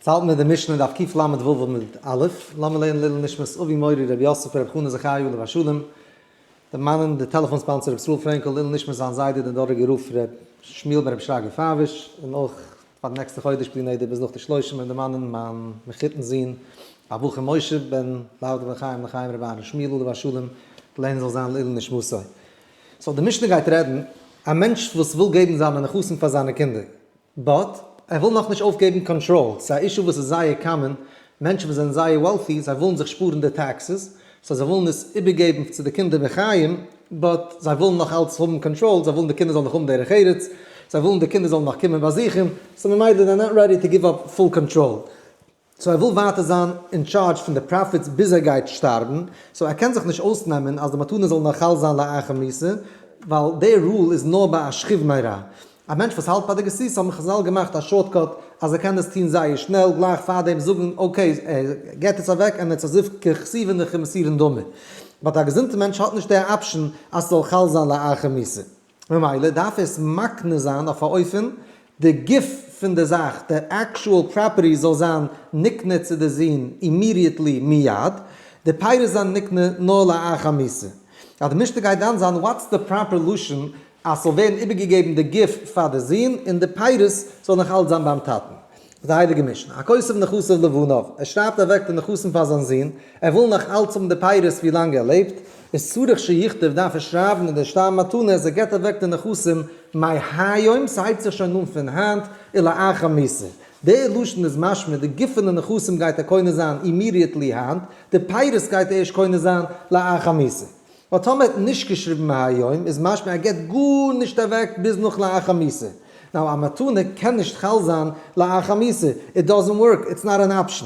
האלטן מיר די משנה דף קל"ו עמוד א', לאמיר לערנען לעילוי נשמת אבי מורי רבי יוסף ברב חנא זכי' עליו השלום, דערמאנען די טעלעפאן sponsor רבי ישראל פרענקל, לעילוי נשמת זיין זיידע דער דאראגער רב ר' שמואל בן רבי שרגא פייוויש, און אויך פאר די נעקסטע חודש בלי נדר ביז נאך די שלושים און דערמאנען מיין מחותן זון אברהם משה בן להבדיל בן חיים לחיים רבי אהרן שמואל עליו השלום, לערנען זאל זיין לעילוי נשמתו. so די משנה גייט רעדן א מענטש וואס וויל געבן זיינע נכסים פאר זיינע קינדער, but ער וויל נאכנישט אויפגעבן קאנטראל, ס'איז א issue וואס איז זייער common, מענטשן וואס זענען זייער wealthy זיי ווילן זיך שפארן די taxes, so זיי ווילן עס איבערגעבן צו די קינדער בחיים, but זיי ווילן נאך אלץ האבן קאנטראל, זיי ווילן די קינדער זאלן נאך האבן דרך ארץ, זיי ווילן די קינדער זאלן נאך קומען באזוכן, so ממילא they're not ready to give up full control. so ער וויל ווייטער זיין אין טשארדזש פון די profits ביז ער גייט שטארבן, so ער קען זיך נישט אויסנעמען אז די מתנה זאל נאך חל זיין לאחר מיתה, ווייל די rule איז נאר ביי א שכיב מרע. א מענטש וואס האלט ביי די גסיסה האבן חזל געמאכט א shortcut אז ער קען עס טון זייער שנעל, גלייך פארדעם זאגן okay ער געט עס אוועק and it's as if ככתיבן וכמסירן דמי. but א געזונטע מענטש האט נישט די option אז ס'זאל חל זיין לאחר מיתה. ממילא דארף עס מקנה זיין אויף א אופן די גוף פון די זאך, די actual property זאל זיין נקנה צו די זון immediately מיד, די פירות זענען נקנה נאר לאחר מיתה. אז די משנה גייט דן זיין what's די proper לשון אז ס'זאל ווערן איבערגעגעבן די גוף פאר די זון און די פירות זאל נאך אלץ זיין ביים טאטן. די הייליגע משנה, הכותב נכסיו לבניו, ער שרייבט אוועק די נכסים פאר זיין זון, ער וויל נאך אלץ האבן די פירות ווי לאנג ער לעבט, איז צריך שיכתוב דארף ער שרייבן אין די שטר מתנה אז ער געבט אוועק די נכסים מהיום, ס'הייבט זיך שוין אן פון היינט, ולאחר מיתה. די לשון איז משמע די גוף פון די נכסים גייט ער קונה זיין immediately היינט, די פירות גייט ער ערשט קונה זיין לאחר מיתה. ווייל טאמער האט נישט געשריבן מהיום איז משמע ער געבט גארנישט אוועק ביז נאך לאחר מיתה. now א מתנה קען נישט חל זיין לאחר מיתה, it doesn't work, it's not an option.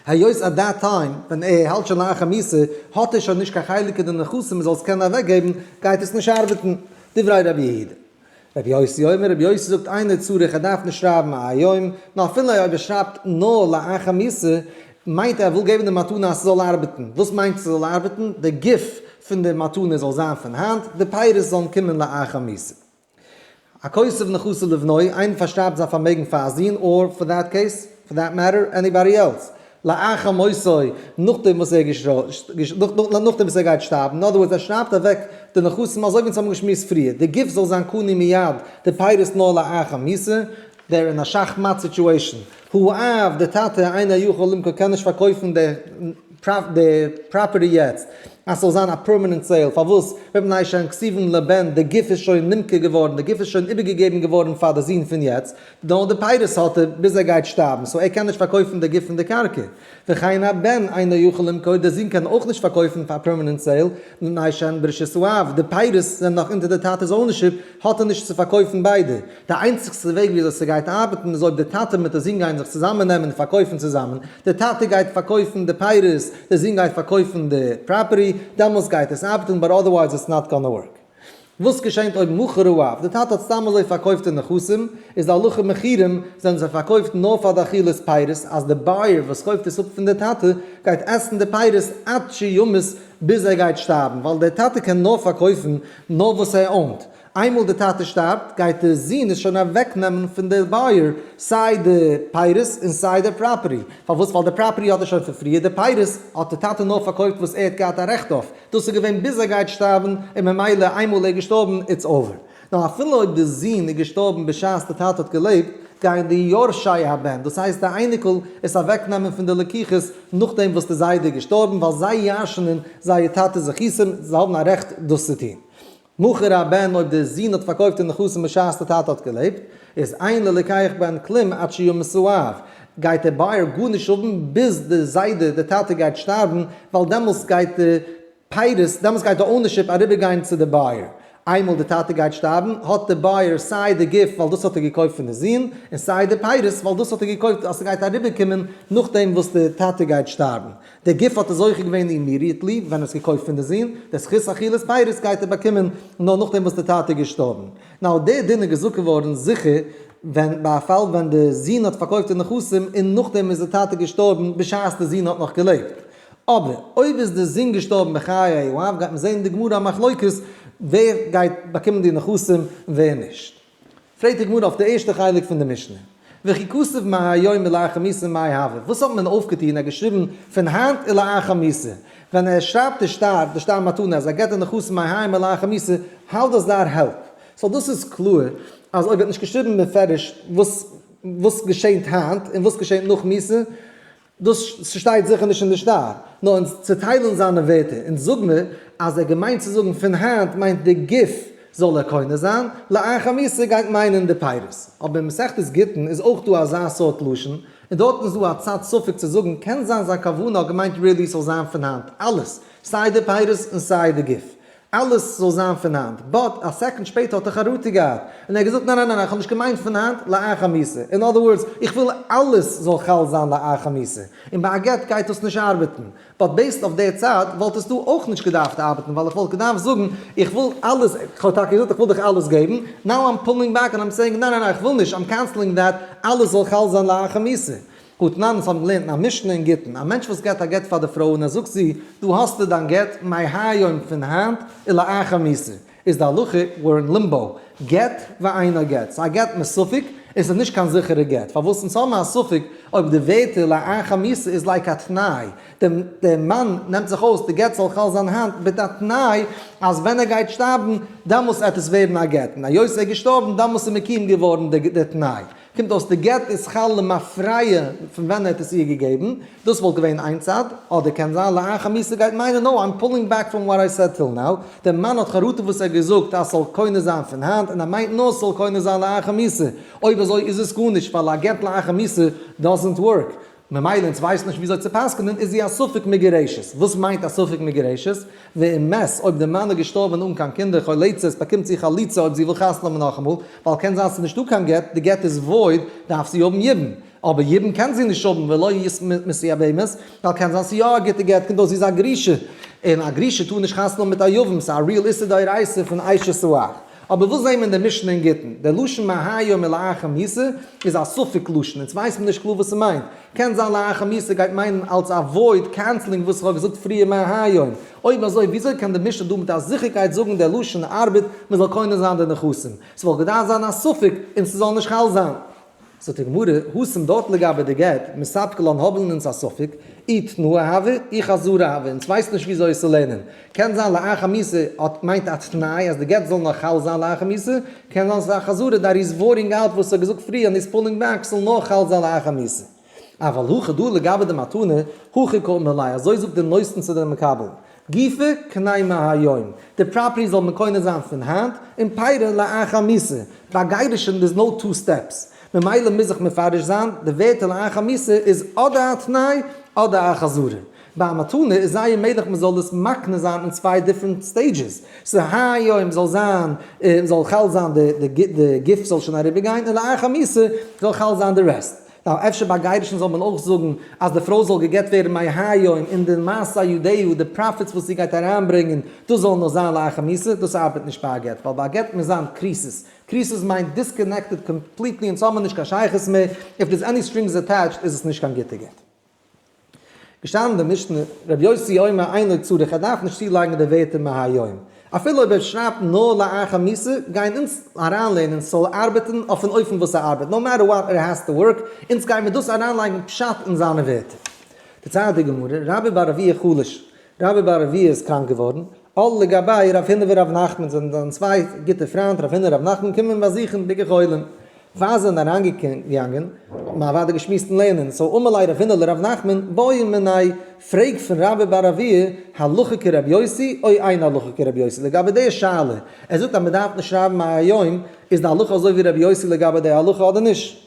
היות at that time ווען ער האלט שוין לאחר מיתה האט ער שוין נישט קיין חלק אין די נכסים מען זאל עס קענען אוועקגעבן גייט עס נישט ארבעטן. דברי רבי יהודה. רבי יוסי אומר, רבי יוסי זאגט אינו צריך ער דארף נישט שרייבן מהיום, נאר אפילו אויב ער שרייבט נאר לאחר מיתה, מיינט ער וויל געבן די מתנה אז ס'זאל ארבעטן, וואס מיינט ס'זאל ארבעטן? די גוף פון די מתנה זאל זיין פון היינט, די פירות זאלן קומען לאחר מיתה. הכותב נכסיו לבנו, איינער פארשרייבט זיין פארמעגן פאר א זון or for that case, for that matter, anybody else. לאחר מותו, נאכדעם וואס ער נאכדעם וואס ער גייט שטארבן, in other words ער שרייבט אוועק די נכסים אזוי ווי אונז האבן געשמועסט פריער, די גוף זאל זיין קנוי מיד, די פירות נאר לאחר מיתה, they're אין א שאך-מאט situation, האב, די טאטע, אינו יכול למכור קען נישט פארקויפן די property יעצט אז ס'זאל זיין א permanent sale, פארוואס? מפני שהן כתובין לבן, די גוף איז שוין נמכר געווארן, די גוף איז שוין איבערגעגעבן געווארן פאר די זון פון יעצט, נאר די פירות האט ער ביז ער גייט שטארבן, so ער קען נישט פארקויפן די גוף פון די קרקע. וכן הבן אינו יכול למכור, די זון קען אויך נישט פארקויפן פאר permanent sale, מפני שהן ברשות האב, די פירות זענען נאך אונטער די טאטע'ס ownership, האט ער נישט צו פארקויפן ביידע. די איינציגסטע וועג וויאזוי ס'גייט ארבעטן איז אויב די טאטע מיט די זון גייען זיך צוזאמען נעמען און פארקויפן צוזאמען, די טאטע גייט פארקויפן די פירות, די זון גייט פארקויפן די property, דעמאלס גייט עס ארבעטן, but otherwise it's not gonna work. וואס געשענט אויב מכר האב, די טאטע האט סתם אזוי פארקויפט די נכסים, איז די הלכה מכורים זענען זיי פארקויפט נאר פאר די אכילת פירות, אז די buyer וואס קויפט עס אפ פון די טאטע גייט עסן די פירות עד שימות ביז ער גייט שטארבן, ווייל דער טאטע קען נאר פארקויפן נאר וואס ער own ט, איינמאל די טאטע שטארבט גייט די זון עס שוין אוועק נעמען פון די buyer סיי די פירות און סיי די property, פארוואס ווייל די property האט ער שוין פון פריער, די פירות האט די טאטע נאר פארקויפט וואס ער האט געהאט א רעכט אויף, דאס איז געווען ביז ער גייט שטארבן, און ממילא איינמאל ער איז געשטארבן it's over. נאר אפילו אויב די זון איז געשטארבן בשעת די טאטע האט געלעבט, גייען די יורשי הבן, דאס הייסט די אייניקל, עס אוועקנעמען פון די לקוחות נאכדעם וואס די זיידע איז געשטארבן, ווייל זיי ירש'נען זייער טאטע'ס זכותים, זיי האבן א רעכט דאס צו טון. מכר הבן אויב דער זון האט פארקויפט די נכסים בשעת די טאטע האט געלעבט, איז אין ללוקח בהן כלום עד שימות האב, גייט דער buyer גארנישט האבן ביז די זיידע די טאטע גייט שטארבן, ווייל דעמאלס גייט די פירות, דעמאלס גייט די ownership אריבער גיין צו די buyer. איינמאל די טאטע גייט שטארבן, האט די buyer סיי די גוף ווייל דאס האט ער געקויפט פון די זון, און סיי די פירות ווייל דאס האט ער געקויפט אז ס'גייט אריבער קומען נאכדעם וואס די טאטע גייט שטארבן. די גוף האט ער זוכה געווען immediately ווען ער האט געקויפט פון די זון, די זכות אכילת פירות גייט ער באקומען נאר נאכדעם וואס די טאטע איז געשטארבן. now די דין איז געזאגט געווארן זיכער ווען ביי א פאל ווען די זון האט פארקויפט די נכסים און נאכדעם איז די טאטע געשטארבן בשעת די זון האט נאך געלעבט. אבער אויב איז די זון געשטארבן בחיי האב גייט מען זען אין די גמרא א מחלוקת ווער גייט באקומען די נכסים און ווער נישט. פרעגט די גמרא אויף די ערשטע חלק פון די משנה. וכי כתב מהיום ולאחר מיתה מאי הוי, וואס האט מען אויפגעטון, ער האט געשריבן פון היינט ולאחר מיתה, ווען ער שרייבט די שטר, די שטר מתנה, אז ער געט די נכסים מהיום ולאחר מיתה, how does that help? So דאס איז קלאר אז אויב ער האט נישט געשריבן בפירוש וואס וואס געשענט היינט און וואס געשענט נאך מיתה, דאס שטייט זיכער נישט אין די שטר, נאר אונז צוטיילן זיינע ווערטער, אונז זאג מיר אז ער האט געמיינט צו זאגן פון היינט מיינט די גוף זאל ער קונה זיין, לאחר מיתה גייט מיינען די פירות. אבער אין מסכת גיטין איז אויך דא אזא סארט לשון, און דארטן איז דא א צד ספק צו זאגן קען זיין זיין כוונה האט געמיינט really ס'זאל זיין פון היינט אלעס, סיי די פירות און סיי די גוף. אלעס זאל זיין פון היינט, but א second שפעטער האט ער חרטה געהאט, און ער האט געזאגט ניין ניין ניין איך האב נישט געמיינט פון היינט לאחר מיתה, in other words איך וויל אלעס זאל חל זיין לאחר מיתה, און ביי א גט גייט דאס נישט ארבעטן, but based אויף די צד וואלט עס דא אויך נישט געדארפט ארבעטן ווייל איך וואלט געדארפט זאגן איך וויל אלעס, איך האב טאקע געזאגט איך וויל דיך אלעס געבן, now I'm pulling back and I'm saying ניין ניין ניין איך וויל נישט, I'm canceling that, אלעס זאל חל זיין לאחר מיתה. התנן, אונז האבן געלערנט אין א משנה אין גיטין, א מענטש וואס געבט א גט פאר די פרוי און ער זאגט זי, דא האסטו דיין גט, מהיום פון היינט ולאחר מיתה, איז די הלכה, we're in limbo, גט ואינו גט, ס'איז א גט מסופק, און ס'איז נישט קיין זיכערע גט, פארוואס אונז האבן א ספק אויב די ווערטער לאחר מיתה איז like א תנאי, דער מאן נעמט זיך אויס די גט זאל חל זיין היינט מיט א תנאי אז ווען ער גייט שטארבן דאמאלס עט עס ווערן א גט, און היות ער איז געשטארבן דאמאלס איז מקוים געווארן די תנאי. קומט אויס די גט איז חל למפרע פון ווען ער האט עס איר געגעבן, דאס וואלט געווען איין צד, אדער קען זיין לאחר מיתה גייט מיינען no I'm pulling back from what I said till now, דער מאן האט חרטה וואס ער האט געזאגט אז ס'זאל קונה זיין פון היינט און ער מיינט נאר ס'זאל קונה זיין לאחר מיתה, אויב אזוי איז עס גארנישט ווייל א גט לאחר מיתה doesn't work. ממילא אונז ווייסן נישט וויאזוי צו פסק'נען, איז זי א ספק מגורשת. וואס מיינט א ספק מגורשת? ואם מת, אויב די מאן איז געשטארבען אן קיין קינדער חולצת, באקומט זי חליצה אויב זי וויל חתונה האבן נאכאמאל, ווייל קען זיין ס'איז נישטא קיין גט, די גט איז void, דארף זי האבן יבום. אבער יבום קען זי נישט האבן ולא מתייבמת, ווייל קען זיין ס'איז יא א גוטע גט, קומט אויס זי איז א גרושה, און א גרושה טאר נישט חתונה האבן מיט א יבם, ס'איז א real איסור דאורייתא פון אשת האח. אבער וואס זעהן מיר אין די משנה אין גיטין? דער לשון מהיום ולאחר מיתה איז א ספק לשון, אונז ווייסן מיר נישט קלאר וואס ס'מיינט. קען זיין לאחר מיתה גייט מיינען אלס א void canceling וואס איך האב געזאגט פריער מהיום. אויב אזוי וויאזוי קען די משנה דא מיט א זיכערקייט זאגן דער לשון ארבעט מ'זאל קונה זיין די נכסים? ס'וואלט געדארפט זיין א ספק און ס'זאל נישט חל זיין. זאגט די גמרא, התם דארט לגבי די גט, מספקא לן האבן אונז א ספק, אי תנאה הוה, אי חזרה הוה, אונז ווייסן נישט וויאזוי עס צו לערנען, קען זיין לאחר מיתה האט מיינט א תנאי אז די גט זאל נאך חל זיין לאחר מיתה, קען זיין ס'איז א חזרה that he's voiding out וואס ער האט געזאגט פריער און he's pulling back ס'זאל נאר חל זיין לאחר מיתה. אבל הכא דא לגבי די מתנה, הכי קאמר ליה, אזוי זאגט די נותן צו די מקבל, גופא קנה מהיום, די property זאל מען קונה זיין פון היינט, און פירי לאחר מיתה, ביי גירושין there's no two steps, ממילא מוז איך מפרש זיין, די ווערטער לאחר מיתה איז אדער א תנאי אדער א חזרה. ביי א מתנה איז זייער מעגליך מען זאל עס מקנה זיין אין צוויי different stages, so היום זאל זיין, זאל חל זיין די גוף זאל שוין אריבער גיין, און לאחר מיתה זאל חל זיין די rest. נאר אפשר ביי גירושין זאל מען אויך זאגן אז די פרוי זאל גע'גט ווערן מהיום און די מעשה ידיה, די profits וואס זי גייט אריינברענגען, דאס זאל נאר זיין לאחר מיתה, דאס ארבעט נישט ביי א גט, ווייל ביי א גט מוז זיין כריתות, כריתות מיינט disconnected completely אונז האבן נישט קיין שייכות מער, if there's any strings attached איז עס נישט קיין גוטע גט. געשטאנען אין די משנה, רבי יוסי אומר אינו צריך, ער דארף נישט צולייגן די ווערטער מהיום. אפילו אויב ער שרייבט נאר לאחר מיתה, גייען אונז אריינלערנען ס'זאל ארבעטן אויפן אופן וואס ס'ארבעט, no matter what it has to work, אונז גייען מיר דאס אריינלייגן פשט אין זיינע ווערטער. דערציילט די גמרא, רבה בר אבוה חלש, רבה בר אבוה איז קראנק געווארן, על לגביה רב הונא ורב נחמן זענען זיינע צוויי גוטע פריינט רב הונא און רב נחמן קומען אים באזוכן ביקור חולים. פאר זיי זענען אריינגעגאנגען האט מען אוודאי געשמועסט אין לערנען, so אמר ליה רב הונא לרב נחמן, בעי מיניה, פרעג פון רבה בר אבוה, הלכה כרבי יוסי או אין הלכה כרבי יוסי לגבי די שאלה, ער זאגט אז מען דארף נישט שרייבן מהיום, איז די הלכה אזוי ווי רבי יוסי לגבי די הלכה אדער נישט?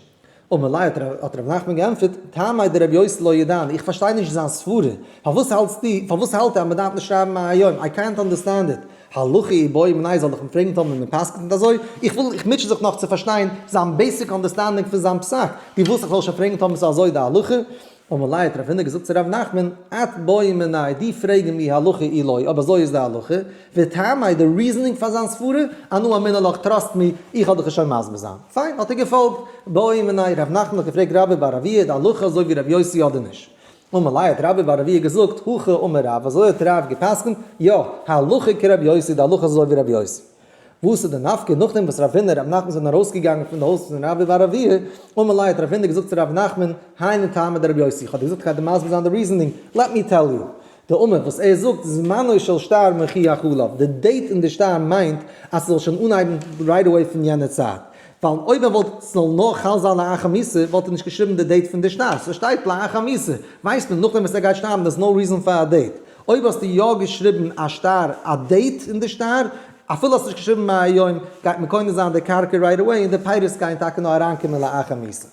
אמר ליה האט רב נחמן געענטפערט, טעמיה דרבי יוסי לא ידענא, איך פארשטיי נישט זיין סברה, פארוואס האלטסטו, פארוואס האלט ער אז מען דארף נישט שרייבן מהיום, איי קענט אנדערסטענד איט, הלכה איבעי מיניה זאל איך אים פרעגן טאמער מען פסק'נט אזוי? איך וויל, איך מוטשע זיך נאך צו פארשטיין זיין basic understanding פון זיין פסק, דו ווילסט איך זאל שוין פרעגן טאמער ס'איז אזוי די הלכה? אמר ליה האט רב הונא געזאגט צו רב נחמן, את בעי מיניה, דו פרעג אים אי הלכה אי לא, אויב אזוי איז די הלכה, וטעמיה, די reasoning פאר זיין סברה, אנא אמינא לך, trust me, איך וועל דיך עס שוין מסביר זיין. פיין, האט ער געפאלגט, בעי מיניה, רב נחמן האט געפרעגט רבה בר אבוה די הלכה אזוי ווי רבי יוסי אדער נישט? אמר ליה האט רבה בר אבוה געזאגט, הכי אמר רב, אזוי האט רב גע'פסק'נט, יא, הלכה כרבי יוסי, די הלכה איז אזוי ווי רבי יוסי. וואס איז די נפקא נאכדעם וואס רב הונא און רב נחמן זענען ארויסגעגאנגען פון די הויז פון רבה בר אבוה, אמר ליה האט רב הונא געזאגט צו רב נחמן, היינו טעמא דרבי יוסי, איך האב דיר געזאגט איך גיי דיר מסביר זיין די reasoning, let me tell you. דאמר וואס ער זאגט זמנו של שטר מוכיח עליו, די date אין די שטר מיינט אז ס'זאל שוין אנהייבן right away פון יענע צייט, ווייל אויב ער וואלט ס'זאל נאר חל זיין לאחר מיתה וואלט ער נישט געשריבן די date פון די שטר, ס'שטייט לאחר מיתה ווייסט מען נאכדעם וואס ער גייט שטארבן there's no reason פאר א date, אויב האסטו יא געשריבן א שטר א date אין די שטר, אפילו האסט נישט געשריבן מהיום, גייט מען קונה זיין די קרקע right away און די פירות גייען טאקע נאר אריינקומען לאחר מיתה.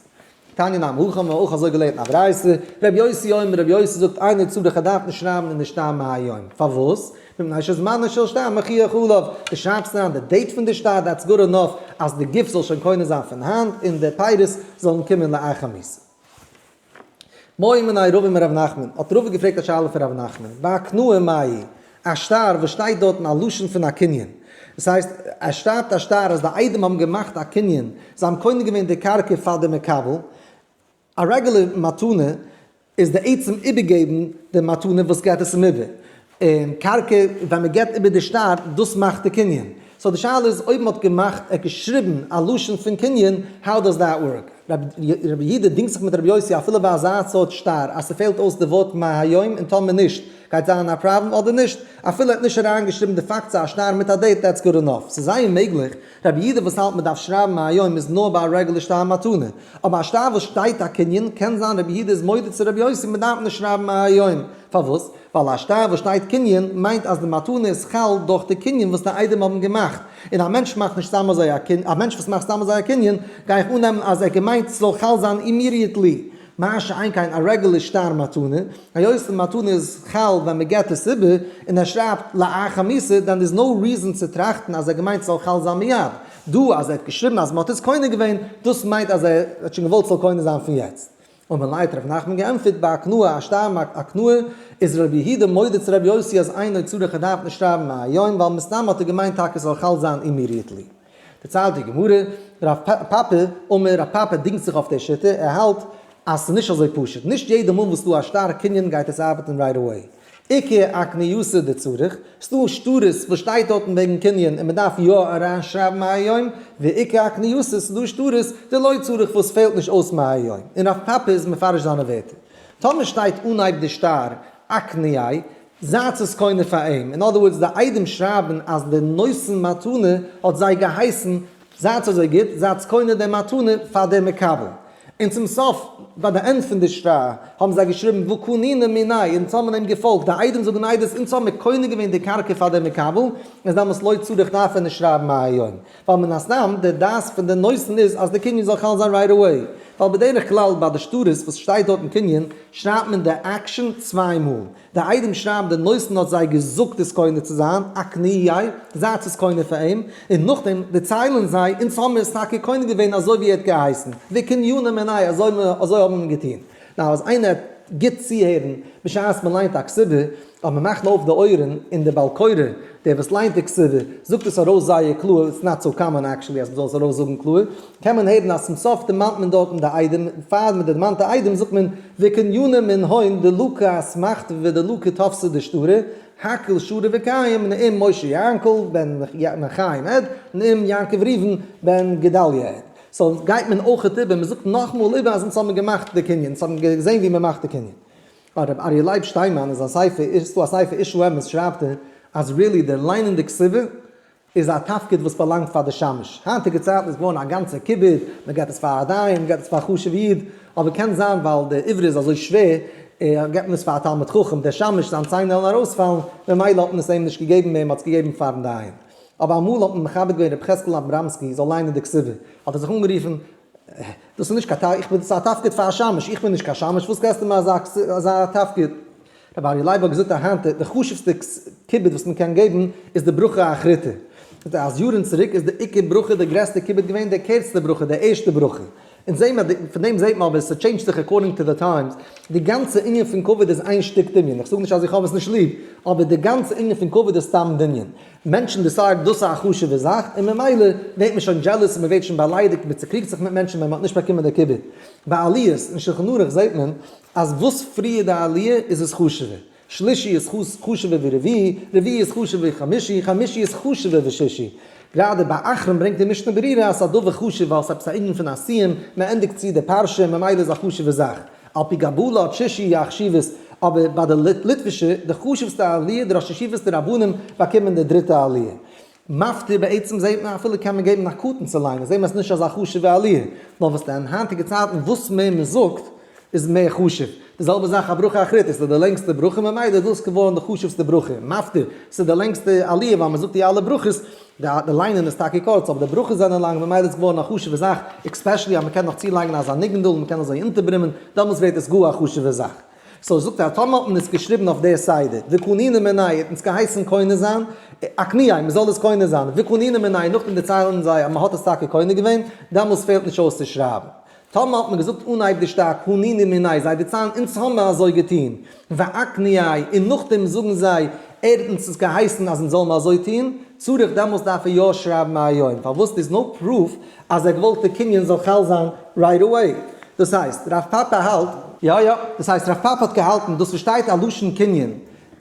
תניא נמי הכי האבן מיר אויך אזוי געלערנט אין א ברייתא, רבי יוסי אומר, רבי יוסי זאגט אינו צריך ער דארף נישט שרייבן אין די שטר מהיום, פארוואס? מפני שזמנו של שטר מוכיח עליו, דו שרייבסט אריין די date פון די שטר that's good enough אז די גוף זאל שוין קונה זיין פון היינט און די פירות זאלן קומען לאחר מיתה. בעא מיניה רבא מרב נחמן, האט רבא געפרעגט א שאלה פון רב נחמן, בהקנאה מאי, א שטר וואס שטייט דארטן א לשון פון א קנין, דאס הייסט ער שרייבט א שטר אז די עדים האבן געמאכט א קנין, זיי האבן קונה געווען די קרקע פאר די מקבל, א רעגולער מתנה איז די עצם איבערגעבן די מתנה וואס געבט עס אים איבער, און קרקע ווען מען געבט איבער די שטר דאס מאכט די קנין, so די שאלה איז אויב מען האט געמאכט ער האט געשריבן א לשון פון קנין how does that work? רבי יהודה דינגט זיך מיט רבי יוסי אפילו ביי אזא סארט שטר אז ס'פעלט אויס די ווארט מהיום און טאמער נישט גייט זיין א פראבלעם אדער נישט אפילו ער האט נישט אריין געשריבן די פאקט ס'איז א שטר מיט א date that's good enough ס'איז זייער מעגליך רבי יהודה וואס האלט מ'דארף שרייבן מהיום איז נאר ביי א רעגולער שטר מתנה אבער א שטר וואס שטייט א קנין קען זיין רבי יהודה איז מודה צו רבי יוסי מ'דארף נישט שרייבן מהיום פארוואס? ווייל א שטר וואס שטייט קנין מיינט אז די מתנה איז חל דורך די קנין וואס די עדים האבן געמאכט, און א מענטש מאכט נישט סתם אזוי א קנין, א מענטש וואס מאכט סתם אזוי א קנין גיי איך אננעמען אז ער האט געמיינט ס'זאל חל זיין immediately, מה שאין כן א רעגולער שטר מתנה, היות די מתנה איז חל ווען מ'געט עס איבער, און ער שרייבט לאחר מיתה, then there's no reason צו טראכטן אז ער האט געמיינט ס'זאל חל זיין מיד. דא אז ער האט געשריבן אז מ'האט עס קונה געווען, דאס מיינט אז ער האט שוין געוואלט ס'זאל קונה זיין פון יעצט. אמר ליה האט ר' נחמן געענטפערט בהקנאה א שטר הקנאה איז רבי יהודה מודה צו רבי יוסי אז אינו צריך ער דארף נישט שרייבן מהיום ווייל מסתם האט ער געמיינט טאקע ס'זאל חל זיין immediately. דערציילט די גמרא, רב פפא אמר רב פפא דינגט זיך אויף די שיטה ער האלט אז ס'איז נישט אזוי פשוט נישט יעדע מאל וואס ס'דא א שטר קנין גייט עס ארבעטן right away. איכא אקנייתא דצריך, ס'דא שטרות וואס שטייט דארטן וועגן קנין און מ'דארף יא אריין שרייבן מהיום, ואיכא אקנייתא ס'דא שטרות דלא צריך וואס פעלט נישט אויס מהיום, און רב פפא איז מפרש זיינע ווערטער. טאמער שטייט אנהייב די שטר אקנייה, זייטס עס קונה פאר אים, אין other words די עדים שרייבן אז די נותן מתנה האט זיי געהייסן זייטס אזוי גוט זייטס קונה די מתנה פאר די מקבל. און צום סוף, ביי די end פון די שטר, האבן זיי געשריבן וקנינן מיניה, אונז האבן אים געפאלגט, די עדים זאגן עדות, אונז האבן מיר קונה געווען די קרקע פאר דעם מקבל, איז דאמאלס לא צריך דארף ער נישט שרייבן מהיום, ווייל מן הסתם די דעת פון די נותן איז אז די קנין זאל חל זיין right away, ווייל בדרך כלל ביי די שטרות וואס שטייט דארטן קנין, שרייבט מען די action צוויי מאל, די עדים שרייבן די נותן האט זיי געזאגט עס קונה צו זיין, אקנייה, זייטס עס קונה פאר אים, און נאכדעם דערציילן זיי, אונז האבן מיר עס טאקע קונה געווען אזוי ווי ער האט געהייסן, וקנינן מיניה, אזוי אזוי האבן מיר געטון. now אז איינער העט גוט צוהערן בשעת מען ליינט א כתובה, אויב מען מאכט אויף די אויערן און די בעל קורא, דער וואס ליינט די כתובה, זאגט עס ארויס זייער קלאר, it's not so common actually אז מען זאל עס ארויס זאגן קלאר, קען מען הערן אז צום סוף דערמאנט מען דארטן די עדים, פאר מען דערמאנט די עדים זאגט מען וקנינן מינהון דלא כאסמכתא ודלא כטופסא דשטרא, הכל שרי וקיים נאום משה יענקל בן חיים עד, נאום יעקב ראובן בן גדליה עד. so גייט מען אויכעט איבער, מען זאגט נאכמאל איבער אז אונז האבן געמאכט די קנין, אונז האבן געזען ווי מען מאכט די קנין. הרב אריה לייב שטיינמאן אין זיין ספר, איז דא א ספר איש האמת שרייבט ער אז really די ליינען די כתובה איז א תפקיד וואס באלאנגט פאר די שמש. היינטיגע צייטן איז געווארן א גאנצע כיבוד, מען געבט עס פאר א דיין, מען געבט עס פאר א חשוב'ע איד, אבער קען זיין ווייל די עברי איז אזוי שווער, געבט מען עס פאר א תלמיד חכם, דער שמש זיין ציין וועלן ארויספאלן, ממילא האט מען עס אים נישט געגעבן מער, מען האט עס געגעבן פארן דיין. אבער אמאל האט מען מכבד געווען רבי חזקאל אבראמסקי זאל ליינען די כתובה, האט ער זיך אנגערופן, דאס איז נישט קיין איך בין, ס'איז א תפקיד פאר א שמש, איך בין נישט קיין שמש, וואס געסטו מיר אזא תפקיד? רבי אריה לייב האט געזאגט אז היינט די חשובסטע כיבוד וואס מען קען געבן איז די ברכה אחריתא. זאגט ער אז יארן צוריק איז די עיקר ברכה די גרעסטע כיבוד געווען די קערצטע ברכה די ערשטע ברכה. אונז זעהן מיר פון דעם זעהט מען אבער ס' change ט זיך according to the times. די גאנצע ענין פון כבוד איז איין שטיק דמיון. איך זאג נישט אז איך האב עס נישט ליב, אבער די גאנצע ענין פון כבוד איז סתם דמיון. מענטשן decide דאס איז א חשובע זאך און ממילא ווערט מען שוין jealous און מען ווערט שוין באליידיגט מען צוקריגט זיך מיט מענטשן ווען מען האט נישט באקומען די כיבוד. ביי עליות אין שלחן ערוך זעהט מען אז וואס פריער די עליה איז עס חשוב'ער. שלישי איז חשוב'ער ווי רביעי, רביעי איז חשוב'ער ווי חמישי, חמישי איז חשוב'ער ווי שישי. גראדע ביי אחרון ברענגט די משנה ברורה אז ס'איז א דבר חשוב ווייל ס'איז עפעס א ענין פון א סיום, מ'ענדיגט צו די פרשה ממילא איז א חשוב'ע זאך. על פי קבלה האט שישי א חשיבות, אבער ביי די ליטווישע, די חשוב'סטע עליה, די ראש ישיבות די רבנים באקומען די דריטע עליה. מפטיר בעצם זעהט מען אפילו קען מען געבן א קטן צו ליינען זעהט מען עס נישט אזא חשוב'ע עליה, נאר וואס אין היינטיגע צייטן וואס מער מען זאגט איז מער חשוב, די זעלבע זאך א ברכה אחרית איז די לענגסטע ברכה ממילא איז דאס געווארן די חשוב'סטע ברכה, מפטיר ס'איז די לענגסטע עליה ווייל מען זאגט די אלע ברכות, די ליינען איז טאקע קורץ אבער די ברכות זענען לאנג ממילא איז געווארן א חשוב'ע זאך, especially אז מען קען נאך צולייגן אזא ניגונ'דל מען קען אזוי אונטערברומען דעמאלטס ווערט עס גאר א חשוב'ע זאך. so זאגט ער, טאמער האט מען עס געשריבן אויף דער סדר, וקנינן מיניה האט אונז געהייסן קונה זיין, אקנייה, מען זאל עס קונה זיין, וקנינן מיניה, נאכדעם דערציילן זיי אז מען האט עס טאקע קונה געווען, דעמאלס פעלט נישט אויס צו שרייבן. טאמער האט מען געזאגט אנהייב די שטר קנינן מיניה, זיי דערציילן אונז האבן מיר אזוי געטון, ואקנייה, און נאכדעם זאגן זיי, ער האט אונז עס געהייסן אז אונז זאלן מיר אזוי טון, צריך דעמאלס דארף ער יא שרייבן מהיום, פארוואס איז no proof אז ער געוואלט די קנין זאל חל זיין right away. דאס הייסט רב פפא האלט. יא יא, דאס הייסט רב פפא האט געהאלטן דאס וואס שטייט א לשון קנין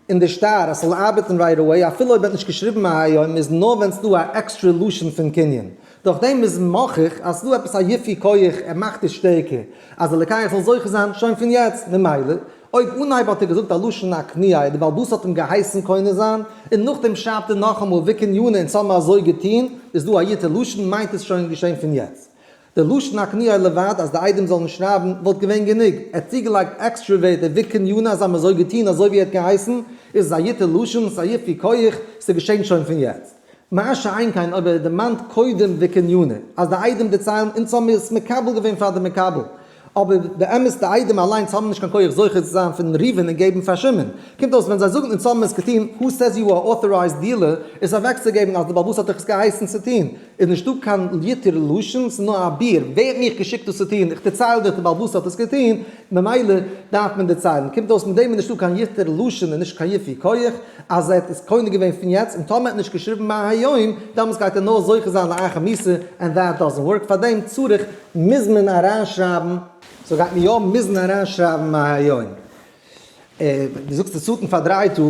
אין די שטר אז ס'זאל ארבעטן right away אפילו אויב מ'האט נישט געשריבן מהיום איז נאר ווען ס'דא א עקסטרע לשון פון קנין. דורך דעם איז מוכח אז ס'דא עפעס א יפוי כח ער מאכט עס שטערקער אז די לוקח זאל זוכה זיין שוין פון יעצט ממילא אויב אנהייב האט ער געזאגט א לשון אקנייה די בעל הבית האט אים געהייסן קונה זיין, און נאכדעם שרייבט ער נאכאמאל וקניינא אונז האבן אזוי געטון, איז דא א יתר לשון מיינט עס שוין געשען פון יעצט. די לשון אקנייה לבד אז די עדים זאלן שרייבן וואלט געווען גענוג, ער האט צוגעלייגט עקסטרע ווערטער וקניינא אז האבן אזוי געטון אזוי ווי ער האט געהייסן, איז עס א יתר לשון, ס'איז א יפוי כח, ס'איז געשען שוין פון יעצט. מה שאין כן אויב ער דערמאנט קודם וקניינא אז די עדים דערציילן אונז האבן מיר עס מקבל געווען פאר די מקבל, אבער באמת די עדים אליינס האבן נישט קיין כח זוכה צו זיין פון ראובן און געבן פאר שמעון. קומט אויס ווען זיי זאגן אונז האבן עס געטון, who says you are authorized dealer, עס אוועקצוגעבן אז די בעל הבית האט דיך עס געהייסן צו טון, איז נישטא קיין יתר לשון, ס'איז נאר א ביאור, ווער האט מיך געשיקט דאס צו טון, איך דערצייל דיך די בעל הבית האט עס געטון, ממילא דארף מען דערציילן. קומט אויס מיט דעם איז נישטא קיין יתר לשון און נישט קיין יפוי כח אז ער האט עס קונה געווען פון יעצט, און טאמער ער האט נישט געשריבן מהיום, דאמאלס גייט ער נאר זוכה זיין לאחר מיתה, and that doesn't work, פארדעם צריך מוז מען אריינשרייבן. so גייט מען יא מוזן אריינשרייבן מהיום. דו זאגסט די שטן פארדרייט דא,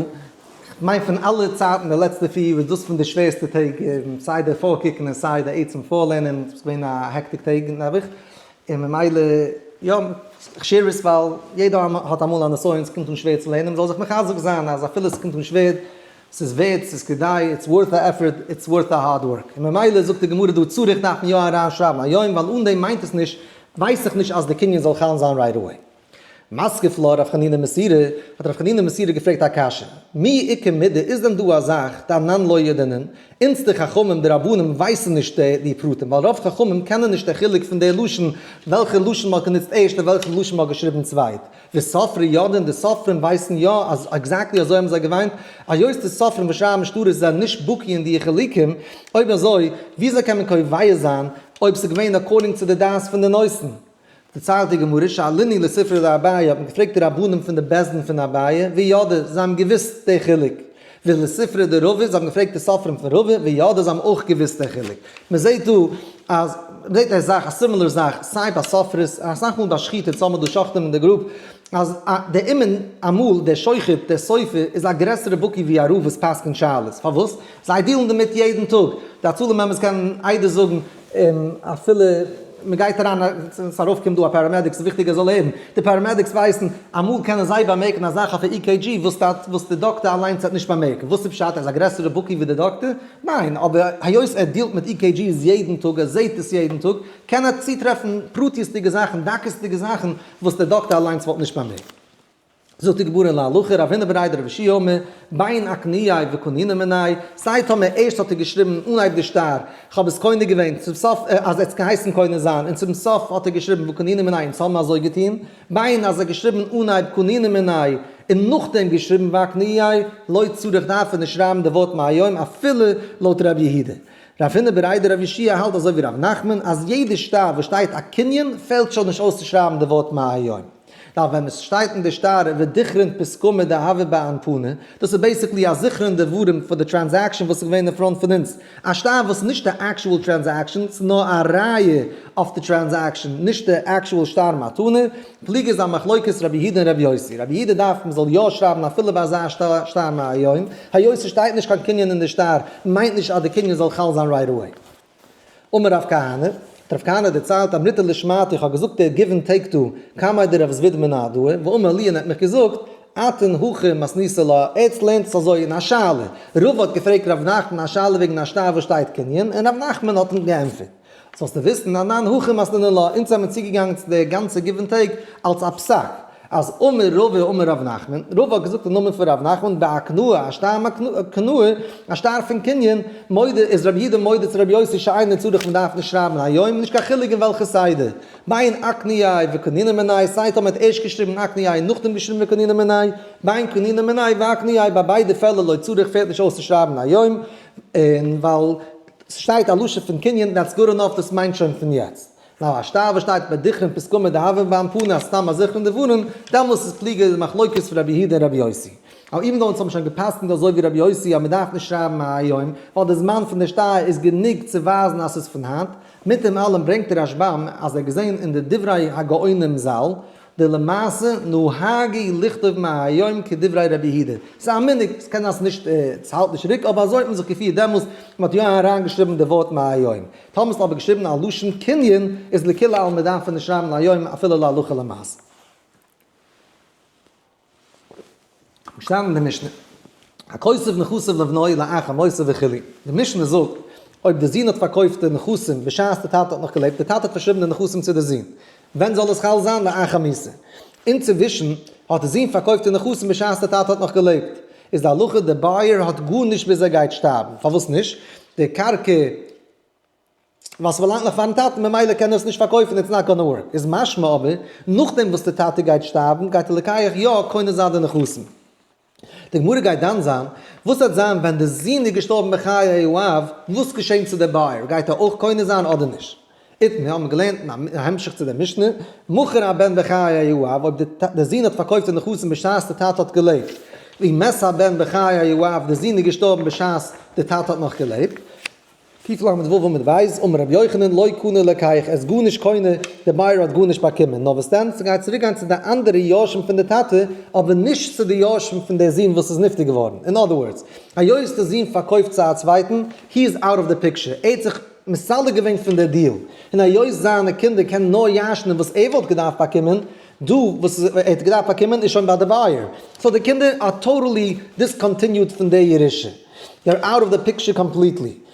כ'מיין פון אלע צייטן די לעצטע פיר יאר איז דאס פון די שווערסטע טעג, סיי די פארקוקן און סיי די עצם פארלערנען, ס'איז געווען א hectic טעג נעבעך, און ממילא יא, כ' share עס ווייל יעדער האט אמאל א נסיון, ס'קומט אן שווער צו לערנען, מ'זאל זיך מחזק זיין אז אפילו ס'קומט אן שווער, ס'איז ווערט, ס'איז כדאי, it's worth the effort, it's worth the hard work. און ממילא זאגט די גמרא דא צריך דארף מען יא אריין שרייבן היום ווייל אן דעם מיינט עס נישט, ווייס איך נישט אז די קנין זאל חל זיין right away. מתקיף לה רב חנינא מסורא, האט רב חנינא מסורא געפרעגט א קשיא, מי איכא מידי איז דען דא א זאך דאנן לא ידעינן, אונז די חכמים די רבנים ווייסן נישט די פרטים ווייל רוב חכמים קענען נישט די חילוק פון די לשון וועלכע לשון מ'האט גענוצט ערשט און וועלכע לשון מ'האט געשריבן צווייט, וסופרי יודעין, די סופרים ווייסן יא אז exactly אזוי האבן זיי געוויינט, היות די סופרים וואס שרייבן שטרות זענען נישט בקי אין די חילוקים, אויב אזוי וויאזוי קען מען קובע זיין אויב ס'איז געווען according צו די דעת פון די נותן? דערציילט די גמרא, שאלינהו לספרי דאביי, האט מען געפרעגט די רבנים פון די בית דין פון אביי, וידעי, זיי האבן געוואוסט די חילוק, ולספרי דרבא, זיי האבן געפרעגט די סופרים פון רבא, וידעי, זיי האבן אויך געוואוסט די חילוק. מען זעט דא אז, מען זעט א זאך, א similar זאך, סיי ביי סופרות, און אסאך מאל ביי שחיטה, צו האבן דא שוחטים אין די group, אז דער אומן אמאל, דער שוחט, דער סופר, איז א גרעסערע בקי ווי א רב וואס פסק'נט שאלות. פארוואס? זיי deal ן דערמיט יעדן טאג. די הצלה members קענען עדות זאגן, אפילו מען גייט אריין, עס ארויפקומט דא א paramedic, ס'איז וויכטיג ער זאל הערן, די paramedics ווייסן, אמאל קענען זיי באמערקן א זאך אויף א EKG וואס די דאקטער אליינס וועט נישט באמערקן, וואס איז פשט? ער איז א גרעסערע בקי ווי די דאקטער? ניין, אבער היות ער deal ט מיט EKGs יעדן טאג, ער זעט עס יעדן טאג, קען ער צוטרעפן פרטיות'דיגע זאכן, דקות'דיגע זאכן, וואס די דאקטער אליינס וואלט נישט באמערקט. זאגט די גמרא להלכה, רב הונא בריה דרב יהושע אמר, בין אקנייה וקנינן מיניה, סיי טאמער ערשט האט ער געשריבן אנהייב די שטר, כ'האב עס קונה געווען, צום סוף אז ער האט עס געהייסן קונה זיין, און צום סוף האט ער געשריבן וקנינן מיניה אונז האבן אזוי געטון, בין אז ער האט געשריבן אנהייב קנינן מיניה און נאכדעם געשריבן ואקנייה, לא צריך דארף ער נישט שרייבן די ווארט מהיום אפילו לויט ר' יהודה. רב הונא בריה דרב יהושע האלט אזוי ווי ר' נחמן אז יעדע שטר וואס שטייט א קנין פעלט שוין נישט אויס צו שרייבן די ווארט מהיום. ווייל ווען עס שטייט אין די שטר ודכרין פתקמא דהוה באנפנא, דאס איז basically א זכרון דברים פאר די transaction וואס איז געווען אין front פון אונז, א שטר וואס איז נישט די actual transaction, ס'איז נאר א ראיה אויף די transaction, נישט די actual שטר מתנה. פליגא איז א מחלוקת רבי יהודה און רבי יוסי. רבי יהודה דארף מ'זאל יא שרייבן אפילו ביי אזא שטר מהיום, היות ס'שטייט נישט קיין קנין אין די שטר מיינט נישט אז די קנין זאל חל זיין right away. אמר רב כהנא, האט רב כהנא דערציילט, אמריתה לשמעתא, איך האב געזאגט דער give and take דא, קמיה דרב זביד מנהרדעא, ואמר לי און ער האט מיך געזאגט, אתון הכי מתניתו לה, עטץ לערנט עס אזוי אין א שאלה, רבא האט געפרעגט רב נחמן א שאלה וועגן א שטר וואס שטייט קנין, און רב נחמן האט אים געענטפערט. זאלסטו וויסן, אנן הכי מתנינן לה, אונז זעמיר צוגעגאנגען צו דער גאנצע give and take אלס א פסק, אז אמר רבא אמר רב נחמן, רבא האט געזאגט אין נאמען פון רב נחמן בהקנאה, א שטר מקנאה, א שטר פון קנין, מודה איז רבי יהודה מודה צו רבי יוסי שאינו צריך מען דארף נישט שרייבן היום, נישט קיין חילוק אין וועלכע סדר, בין אקנייה וקנינא מיניה, סיי טאמער האט ערשט געשריבן אקנייה און נאכדעם געשריבן וקנינא מיניה, בין קנינא מיניה ואקנייה, ביי ביידע פעלער לא צריך פעלט נישט אויס צו שרייבן היום, און ווייל ס'שטייט א לשון פון קנין, that's good enough דאס מיינט שוין פון יעצט. נאר א שטר וואס שטייט בדכרין פתקמא דהוה באנפנא אז סתם א זכרון דברים, דעמאלס איז פליגא די מחלוקת פון רבי יהודה און רבי יוסי. אבער even though אונז האבן שוין גע'פסק'נט אזוי ווי רבי יוסי אז מ'דארף נישט שרייבן מהיום, ווייל די זמן פון די שטר איז גענוג צו ווייזן אז ס'איז פון היינט, מיט דעם אלעם ברענגט דער רשב"ם אז ער האט געזען אין די דברי הגאונים ז"ל דלמעשה נהגו לכתוב מהיום כדברי רבי יהודה. ס'איז א מנהג, ס'קען זיין ס'איז נישט, ס'האלט נישט ריק, אבער אזוי האט מען זיך געפירט דעמאלס, מ'האט יא אריינגעשריבן די ווארט מהיום. טאמער האסט אבער געשריבן א לשון קנין, איז לכולי עלמא דארף מען נישט שרייבן להיום אפילו להלכה למעשה. געשטאנען אין די משנה, הכותב נכסיו לבנו לאחר מותו וכו', די משנה זאגט, אויב די זון האט פארקויפט די נכסים בשעת די טאטע האט נאך געלעבט, די טאטע האט פארשריבן די נכסים צו די זון, ווען זאל עס חל זיין? לאחר מיתה. אינצווישן האט די זון פארקויפט די נכסים בשעת די טאטע האט נאך געלעבט, איז די הלכה די buyer האט גארנישט ביז ער גייט שטארבן, פארוואס נישט? די קרקע ווייל ס'באלאנגט נאך פארן טאטן ממילא קען ער עס נישט פארקויפן it's not gonna work, איז משמע אבער נאכדעם וואס די טאטע גייט שטארבן גייט די לוקח יא קונה זיין די נכסים. די גמרא גייט דן זיין וואס וועט זיין ווען די זון איז געשטארבן בחיי האב, וואס געשענט צו די buyer, גייט ער אויך קונה זיין אדער נישט? איתמר האבן געלערנט אין א המשך צו די משנה, מכר הבן בחיי האב, אויב די זון האט פארקויפט די נכסים בשעת די טאטע האט געלעבט, ומת הבן בחיי האב, די זון איז געשטארבן בשעת די טאטע האט נאך געלעבט. קל"ו עמוד ב', אמר רבי יוחנן, לא קנה לוקח, ער איז גארנישט קונה, די buyer האט גארנישט באקומען, נאר וואס דען, ס'גייט צוריק גיין צו די אנדערע יורשים פון די טאטע, אבער נישט צו די יורשים פון די זון וואס איז נפטר געווארן, in other words, היות די זון פארקויפט צו א צווייטן, he is out of the picture, ער האט זיך מסלק געווען פון די דיעל, און היות זיינע קינדער קענען נאר ירש'נען וואס ער וואלט געדארפט באקומען, דא וואס ער האט געדארפט באקומען איז שוין ביי די buyer, so די קינדער are totally discontinued פון די ירושה, they're out of the picture completely,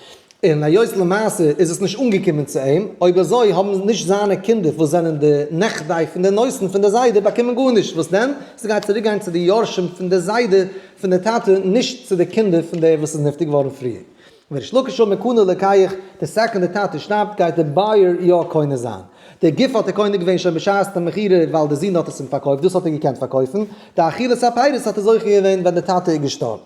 און היות למעשה איז עס נישט אנגעקומען צו אים, אויב אזוי האבן נישט זיינע קינדער וואס זענען די נכדי פון די נותן פון די זיידע באקומען גארנישט, וואס דען? ס'גייט צוריק גיין צו די יורשים פון די זיידע פון די טאטע נישט צו די קינדער פון דער וואס איז נפטר געווארן פריער. וריש לקיש אמר קנה לוקח, די second די טאטע שטארבט גייט די buyer יא קונה זיין. די גוף האט ער קונה געווען שוין בשעת די מכירה ווייל די זון האט עס אים פארקויפט דאס האט ער געקענט פארקויפן, די אכילת הפירות האט ער זוכה געווען ווען די טאטע איז געשטארבן.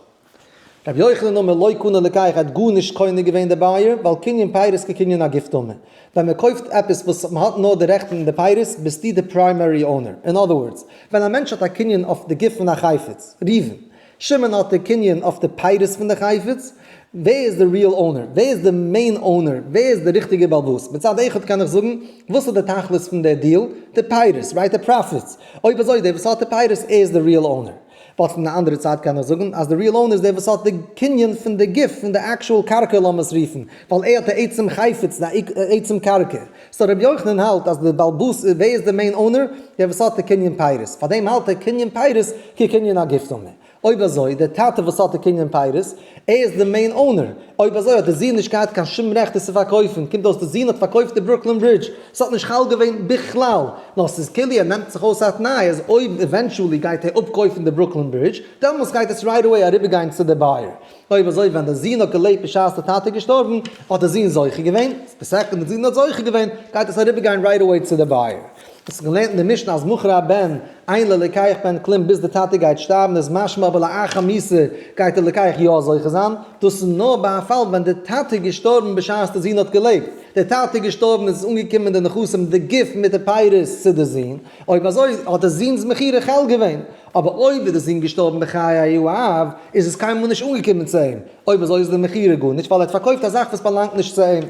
רבי יוחנן אמר לא קנה לוקח האט גארנישט קונה געווען די buyer ווייל קנין פירות כקנין הגוף דמי. ווען מען קויפט עפעס וואס מען האט נאר די רעכטן אין די פירות ביסטו די primary owner. In other words, ווען א מענטש האט א קנין אויף די גוף פון א חפץ, ראובן, שמעון האט די קנין אויף די פירות פון די חפץ, ווער איז די real owner? ווער איז די main owner? ווער איז די ריכטיגע בעל הבית? מצד אחד קען איך זאגן, וואס איז די תכלית פון די דיעל? די פירות, right? די profits. אויב אזוי דער וואס האט די פירות ער איז די real owner. But פון די אנדערע צד קען איך זאגן אז די real owner איז דער וואס האט די קנין פון די גוף, פון די actual קרקע לאמיר עס רופן, ווייל ער האט די עצם חפץ, די עצם קרקע. So רבי יוחנן האלט אז די בעל הבית, ווער איז די main owner? דער וואס האט די קנין פירות. פארדעם האלט ער קנין פירות כקנין הגוף דמי. אויב אזוי, דער טאטע וואס האט די קנין פירות, ער איז די main owner. אויב אזוי האט די זון נישט געהאט קיין שום רעכט עס צו פארקויפן. קומט אויס די זון האט פארקויפט די ברוקלין ברידזש. ס'האט נישט חל געווען בכלל. נאר ס'איז כאילו ער נעמט זיך אויס א תנאי אז אויב eventually גייט ער אפקויפן די ברוקלין ברידזש, דעמאלס גייט עס right away אריבערגיין צו די buyer. אויב אזוי ווען די זון האט געלעבט בשעת די טאטע איז געשטארבן האט די זון זוכה געווען, די second די זון האט זוכה געווען גייט עס אריבערגיין right away צו די buyer. וואס האט געלערנט אין די משנה אז מכר הבן אין ללוקח בהן כלום ביז די טאטע גייט שטארבן איז משמע אבער לאחר מיתה גייט די לוקח יא זוכה זיין, דאס איז נאר ביי א פאל ווען די טאטע איז געשטארבן בשעת די זון האט געלעבט, די טאטע איז געשטארבן איז עס אנגעקומען די נכסים די גוף מיט די פירות צו די זון, אויב אזוי האט די זון'ס מכירה חל געווען, אבער אויב איז די זון געשטארבן בחיי האב איז עס קיינמאל נישט אנגעקומען צו אים, אויב אזוי איז די מכירה גארנישט ווייל ער האט פארקויפט א זאך וואס באלאנגט נישט צו אים.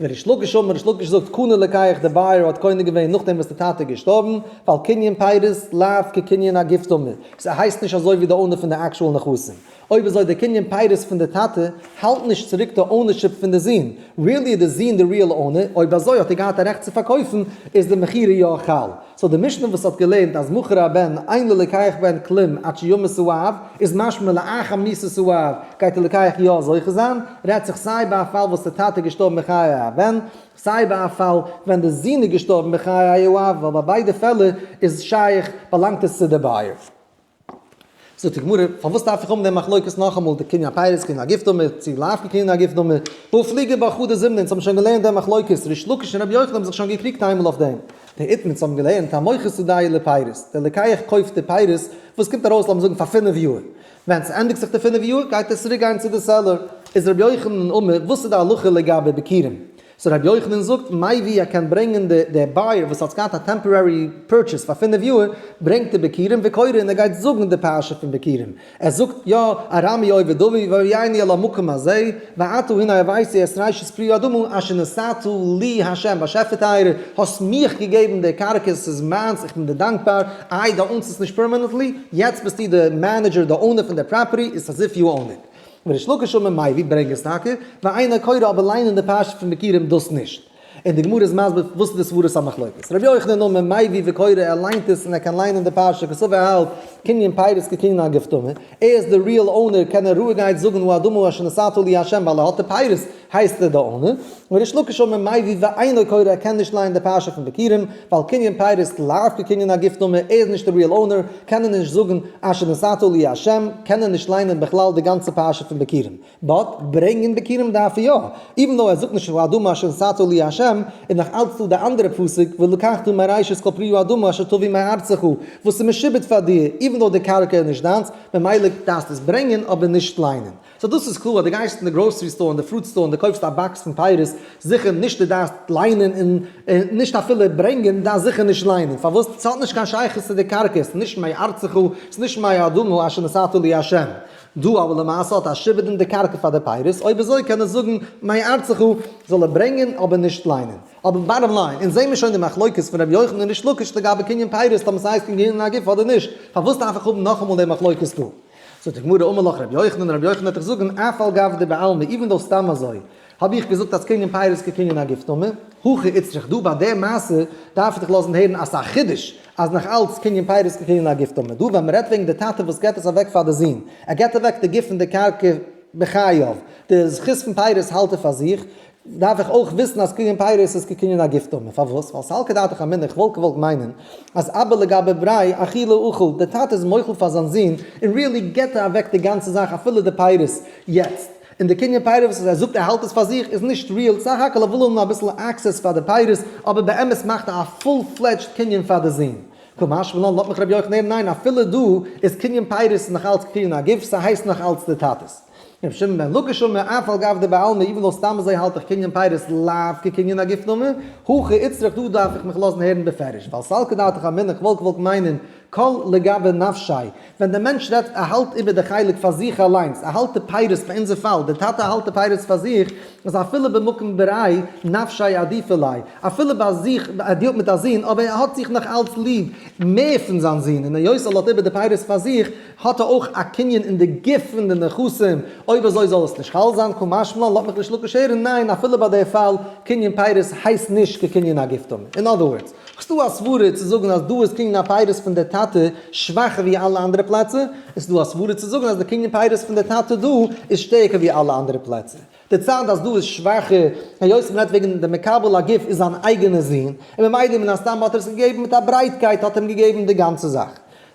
וריש לקיש אמר, ריש לקיש זאגט, קנה לוקח די buyer האט קונה געווען נאכדעם וואס די טאטע איז געשטארבן, ווייל קנין פירות לאו כקנין הגוף דמי, ס'הייסט נישט אזוי ווי די owner פון די actual נכסים. אויב אזוי די קנין פירות פון די טאטע האלט נישט צוריק די ownership פון די זון, really איז די זון די real owner, אויב אזוי האט ער געהאט א רעכט צו פארקויפן, איז די מכירה יא חל. so די משנה וואס האט געלערנט אז מכר הבן אין ללוקח בהן כלום עד שימות האב, איז משמע לאחר מיתת האב גייט די לוקח יא זוכה זיין, רעדט זיך סיי ביי א פאל וואס די טאטע איז געשטארבן בחיי הבן, סיי ביי א פאל ווען די זון איז געשטארבן בחיי האב, ווייל ביי ביידע פעלער איז שייך באלאנגט עס צו די buyer. זאגט די גמרא, פארוואס דארף איך האבן דעם מחלוקת נאכאמאל, די קנין הפירות קנין הגוף דמי, צו לאו כקנין הגוף דמי, והא פליגי בה חדא זימנא, אונז האבן שוין געלערנט דעם מחלוקת, ריש לקיש און רבי יוחנן האבן זיך שוין געקריגט איינמאל אויף דעם. דאיתמר האבן געלערנט, המוכר שדהו לפירות, דער לוקח קויפט די פירות וואס קומט ארויס לאמיר זאגן פאר 5 יאר, ווען ס'ענדיגט זיך די 5 יאר גייט עס צוריק גיין צו די seller, איז רבי יוחנן אמר, וואס איז די הלכה לגבי ביכורים? so רבי יוחנן זאגט, מביא ער קען ברענגען די די buyer וואס האט געהאט א temporary purchase פאר 5 יאר, ברענגט די ביכורים וקורא און ער גייט זאגן די פרשה פון ביכורים. ער זאגט, יא, ארמי אובד אבי והביאני אל המקום הזה, ועתה הנה הבאתי את ראשית פרי האדמה אשר נתתה לי ה', באשעפער טייערער, האסט מיך געגעבן די קרקע, עס איז מיינס, איך בין דיר דאנקבאר, איי דו own סט עס נישט permanently, יעצט ביסטו די manager, די owner פון די property, it's as if you own it. וריש לקיש אמר מביא, ברענג עס טאקע, ואינו קורא אבער ליינען די פרשה פון ביכורים דאס נישט. און די גמרא איז מסביר וואס איז די סברת המחלוקת. רבי יוחנן אמר מביא וקורא ער ליינט עס און ער קען ליינען די פרשה קסבר ער האלט קנין פירות כקנין הגוף דמי, ער איז די real owner קען ער רואיגעהייט זאגן האדמה אשר נתתה לי ה' ווייל ער האט די פירות הייסט ער די owner. וריש לקיש אמר מביא ואינו קורא ער קען נישט ליינען די פרשה פון ביכורים ווייל קנין פירות לאו כקנין הגוף דמי ער איז נישט די real owner קען ער נישט זאגן אשר נתתה לי ה' קען ער נישט ליינען בכלל די גאנצע פרשה פון ביכורים. but ברענגען ביכורים דארף ער יא, even though ער זאגט נישט האדמה אשר נתתה לי השם, איז נאך אלץ דא די אנדערע פסוק ולקחת מראשית כל פרי האדמה אשר תביא מארצך, וואס איז משועבד פאר דיר, even though די קרקע איז נישט דיינס, ממילא דארפסטו עס ברענגען אבער נישט ליינען. so דאס איז קלאר אז דו גייסט אין די grocery store און די fruit store און דו קויפסט א box פון פירות, זיכער נישט דו דארפסט ליינען און נישט אפילו ברענגען, דארפסט זיכער נישט ליינען, פארוואס? ס'האט נישט קיין שייכות צו די קרקע, ס'איז נישט מארצך, ס'איז נישט מהאדמה אשר נתתה לי השם. דא אבער למעשה האט א שעבוד אין די קרקע פאר די פירות, אויב אזוי קען ער זאגן מארצך זאל ער ברענגען אבער נישט ליינען. אבער bottom line, אונז זעהן מיר שוין די מחלוקת פון רבי יוחנן און ריש לקיש לגבי קנין פירות טאמער ס'הייסט קנין הגוף אדער נישט, פארוואס דארף איך האבן נאכאמאל די מחלוקת דא? זאגט די גמרא אמר לך רבי יוחנן, רבי יוחנן וועט דיך זאגן אף על גב דבעלמא even though סתם אזוי האב איך געזאגט אז קנין פירות כקנין הגוף דמי, הכא איצטריך דא ביי די מעשה דארף איך דיך לאזן הערן אז ס'איז א חידוש אז נאך אלץ קנין פירות כקנין הגוף דמי, דא ווען מ'רעדט וועגן די טאטע וואס געט עס אוועק פאר די זון, ער געט אוועק די גוף פון די קרקע בחייו, די זכות פון פירות האלט ער פאר זיך, דארף איך אויך וויסן אז קנין פירות איז כקנין הגוף דמי, פארוואס? ווייל סלקא דעתך אמינא איך וואלט געוואלט מיינען אז אבא לגבי בריה אחולי אחיל, די טאטע איז מוחל פאר זיין זון און really געט ער אוועק די גאנצע זאך אפילו די פירות יעצט. און די קנין פירות וואס ער זאגט ער האלט עס פאר זיך איז נישט real, סך הכל ער וויל האבן אביסל access פאר די פירות, אבער באמת מאכט ער א full fledged קנין פאר די זון. קא משמע לן לאט מיך רבי יוחנן הערן ניין אפילו דא איז קנין פירות נאך אלץ קנין הגוף ס'הייסט נאך אלץ די טאטעס. רבי שמעון בן לקיש אמר אף על גב דבעלמא even though סתם אזוי האלט איך קנין פירות לאו כקנין הגוף דמי, הכא איצטריך דא דארף איך מיך לאזן הערן בפירוש ווייל סלקא דעתך אמינא כ'וואלט געוואלט מיינען כל לגבי נפשיה, ווען דער מענטש רעדט ער האלט איבער די חלק פאר זיך אליינס, ער האלט די פירות ביי אונזער פאל, דער טאטע האלט די פירות פאר זיך, איז אפילו במקום בריה נפשיה עדיפא ליה, אפילו ביי זיך, ער deal ט מיט א זון, אבער ער האט זיך נאך אלץ ליב מער פון זיין זון, און היות ער לאזט איבער די פירות פאר זיך, האט ער אויך א קנין אין די גוף פון די נכסים, אויב אזוי זאל עס נישט חל זיין, קא משמע לן, לאזט מיך ריש לקיש הערן, ניין, אפילו ביי די פאל, קנין פירות הייסט נישט כקנין הגוף דמי. אין other words. ס'דא א סברה צו זאגן אז דא איז קנין הפירות פון דער טאטע שוואכער ווי אלע אנדערע פלעצער, און ס'דא א סברה צו זאגן אז די קנין פירות פון דער טאטע דא איז שטערקער ווי אלע אנדערע פלעצער. די צד אז דא איז שוואכער, היות מ'רעדט וועגן דער מקבל הגוף איז זיין אייגענער זון, און ממילא מן הסתם האט ער עס געגעבן מיט א ברייטקייט האט אים געגעבן די גאנצע זאך.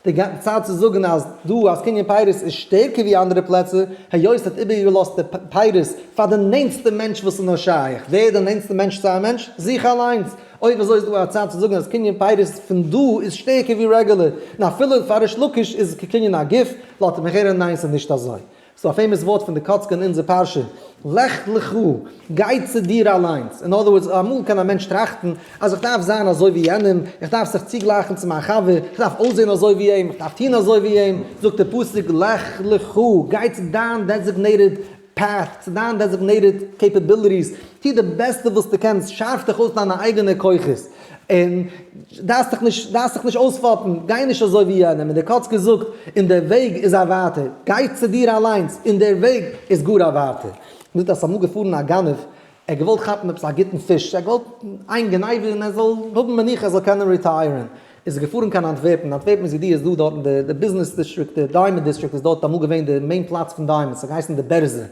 די צד צו זאגן אז דא אז קנין פירות איז שטערקער ווי אנדערע פלעצער, היות ער האט איבערגעלאזט די פירות פאר די נענטסטע מענטש וואס איז נאר שייך, ווער איז די נענטסטע מענטש צו א מענטש? זיך אליינס! אויב אזוי איז דא א צד צו זאגן אז קנין פירות פון דא איז שטערקער ווי רעגולער, און אפילו פאר ריש לקיש איז כקנין הגוף, לאט מיך הערן ניין ס'איז נישט אזוי. ס'דא א famous ווארט פון די קאצקער אין אונזער פרשה, לך לך, גיי צו דיר אליינס. In other words, אמאל קען א מענטש טראכטן אז איך דארף זיין אזוי ווי יענעם, איך דארף זיך צוגלייכן צו מיין חבר, איך דארף אויסזען אזוי ווי אים, איך דארף טון אזוי ווי אים. זאגט דער פסוק, לך לך, גיי צו דיין designated path, צו דיין designated capabilities, טו די בעסטע וואס דו קענסט, שארף דיך אויס דיינע אייגענע כוחות, און דארפסט דיך נישט, דארפסט זיך נישט אויספאפן, גיי נישט אזוי ווי יענעם, און דער קאצקער זאגט, און דער וועג איז א ווייטער, גיי צו דיר אליינס, און דער וועג איז גאר א ווייטער. מ'זאגט אז ס'איז אמאל געפארן א גנב, ער האט געוואלט כאפן עפעס א גוטן פיש, ער האט געוואלט איין גניבה און ער זאל האבן מנוחה, ער זאל קענען retire ן, איז ער געפארן קיין אנטווערפן, אנטווערפן איז ידוע איז דא דארטן די די business district, די diamond district איז דארט אמאל געווען די main פלאץ פון diamonds, ס'האט געהייסן די בערזע, און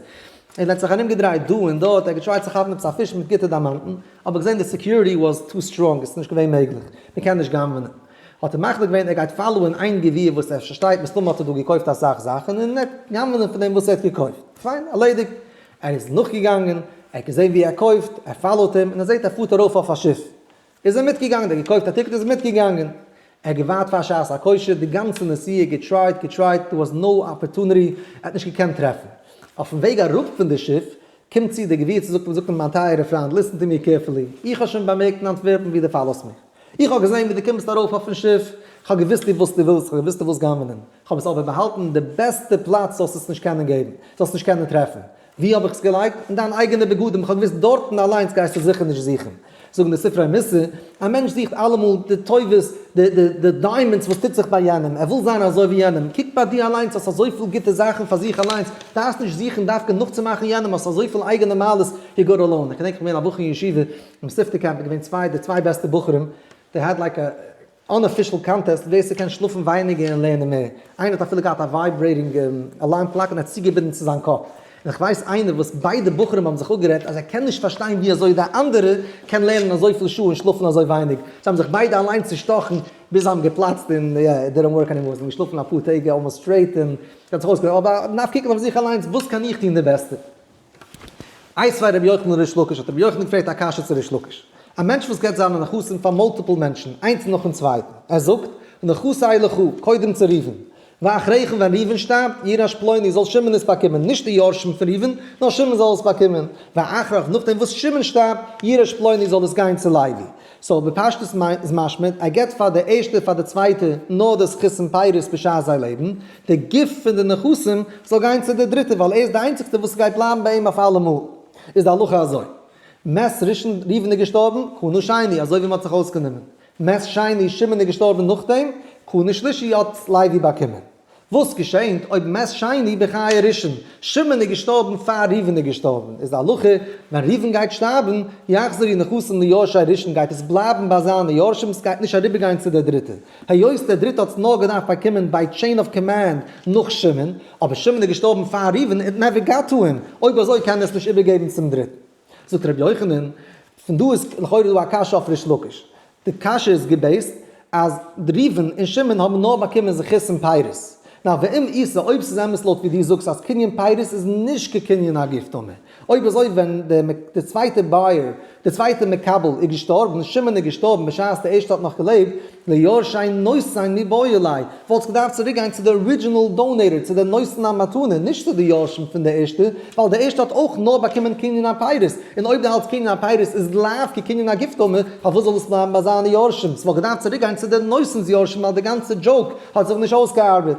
ער האט זיך ארום געדרייט דא און דארט, ער האט גע try ט צו כאפן עפעס א פיש מיט גוטע דיימאנטן, אבער געזען די security was too strong, עס איז נישט געווען מעגליך, מען קען נישט גנב'נען. האט ער מחליט געווען ער גייט follow ען איין גביר וואס ער פארשטייט, מסתמא האט ער דא געקויפט אסאך זאכן, און ער וועט גנב'נען פון דעם וואס ער האט געקויפט. פיין, ערלעדיגט. ער איז נאכגעגאנגען, ער האט געזען ווי ער קויפט, ער follow ט אים, און ער זעט ער פארט ארויף אויף א שיף. איז ער מיטגעגאנגען, ער האט געקויפט א ticket איז ער מיטגעגאנגען. ער האט געווארט פאר שעת הכושר, די גאנצע נסיעה גע try ט גע try ט, there was no opportunity, ער האט נישט געקענט טרעפן. אויפן וועג אראפ פון די שיף, קומט צו דער גביר צו זאגט אים, זאגט אים מיין טייערע פריינד, listen to me carefully, איך האב שוין באמערקט אין אנטווערפן ווי דו follow סט מיך. איך האב געזען ווי דו קומסט ארויף אויפן שיף, איך האב געוואוסט דו וואס דו ווילסט, איך האב געוואוסט דו ווילסט גנב'נען. איך האב עס אבער באהאלטן אין די בעסטע פלאץ זאלסט עס נישט קענען געבן, זאלסט נישט קענען טרעפן. ווי האב איך עס געלייגט? אין דיין אייגענע בגדים, איך האב געוואוסט דארטן אליינס גייסטו זיכער נישט זוכן. זאגן די ספרי מוסר, א מענטש זוכט אלעמאל די טובות, די די די diamonds וואס טוט זיך ביי יענעם, ער וויל זיין אזוי ווי יענעם, קוק ביי דיר אליינס האסט אזויפיל גוטע זאכן פאר זיך אליינס, דארפסט נישט זוכן דווקא נאכצומאכן יענעם, האסט אזויפיל אייגענע מעלות, you good alone. איך געדענק איך בין געווען א בחור אין ישיבה, אין מתיבתא קעמפ איז געווען צוויי די צוויי בעסטע בחורים, they had like a unofficial contest ווער ס'קען שלאפן ווייניגער און לערנען מער, איינער האט אפילו געהאט א vibrating alarm clock און האט צוגעבינדן צו זיין קאפ, און איך ווייס איינער וואס ביידע בחורים האבן זיך אפגערעדט אז ער קען נישט פארשטיין ווי אזוי די אנדערע קען לערנען אזויפיל שעה און שלאפן אזוי ווייניג, זיי האבן זיך ביידע אליין צושטאכן ביז זיי האבן געפלאצט און יא, it didn't work anymore, זיי האבן געשלאפן אפאר טעג almost straight און ס'האט זיך אויסגעלאזט, אבער מ'דארף קוקן אויף זיך אליינס, וואס קען איך טון די בעסטע? איתיביה רבי יוחנן לריש לקיש האט רבי יוחנן געפרעגט א קשיא צו ריש לקיש, א מענטש וואס געבט זיינע נכסים פאר multiple מענטשן איינס נאכן צווייטן, ער זאגט, נכסי לך, קודם צו ראובן, ואחריך ווען ראובן שטארבט, יירש פלוני, זאל שמעון עס באקומען, נישט די יורשים פון ראובן, נאר שמעון זאל עס באקומען, ואחריך נאכדעם וואס שמעון שטארבט, יירש פלוני זאל עס גיין צו לוי. so בפשטות איז משמע, ער געבט פאר די ערשטע פאר די צווייטע נאר די זכות און פירות בשעת זיי לעבן, די גוף פון די נכסים זאל גיין צו די דריטע ווייל ער איז די איינציגסטע וואס סגייט בלייבן ביי אים אויף אלעמאל. איז די הלכה אזוי, מת ראשון ראובן איז געשטארבן, קנה שני, אזוי ווי מ'האט זיך אויסגענומען, מת שני שמעון איז געשטארבן נאכדעם, קנה שלישי האט לוי באקומען. וואס געשענט אויב מת שני בחיי ראשון, שמעון איז געשטארבן פאר ראובן איז געשטארבן, איז די הלכה ווען ראובן גייט שטארבן, יחזרו נכסים ליורשי ראשון גייט עס בלייבן ביי זיינע יורשים, סגייט נישט אריבערגיין צו דער דריטע, היות דער דריטע האט עס נאר געדארפט באקומען ביי chain of command נאך שמעון, אבער שמעון איז געשטארבן פאר ראובן, it never got to him, אויב אזוי קען ער עס נישט איבערגעבן צום דריטן. זאגט ר' יוחנן, פון דא איז לכאורה דא א קשיא אויף ריש לקיש. די קשיא איז גע base ט אז ראובן און שמעון האבן נאר באקומען זכות אין פירות. נאר ואם איתא, אויב ס'איז אמת לויט ווי דו זאגסט אז קנין פירות איז נישט כקנין הגוף דמי. אויב אזוי ווען די צווייטע buyer, די צווייטע מקבל איז געשטארבן, שמעון איז געשטארבן בשעת די ערשטע האט נאך געלעבט, ליורשי נותן מיבעי ליה, וואלט עס געדארפט צוריק גיין צו די original donator, צו די נותן המתנה, נישט צו די יורשים פון די ערשטע, ווייל די ערשטע האט אויך נאר באקומען קנין הפירות, און אויב דו האלטסט קנין הפירות איז לאו כקנין הגוף דמי, פארוואס זאל עס בלייבן ביי זיינע יורשים? ס'וואלט געדארפט צוריק גיין צו די נותן'ס יורשים ווייל די גאנצע joke האט זיך נישט אויסגעארבעט.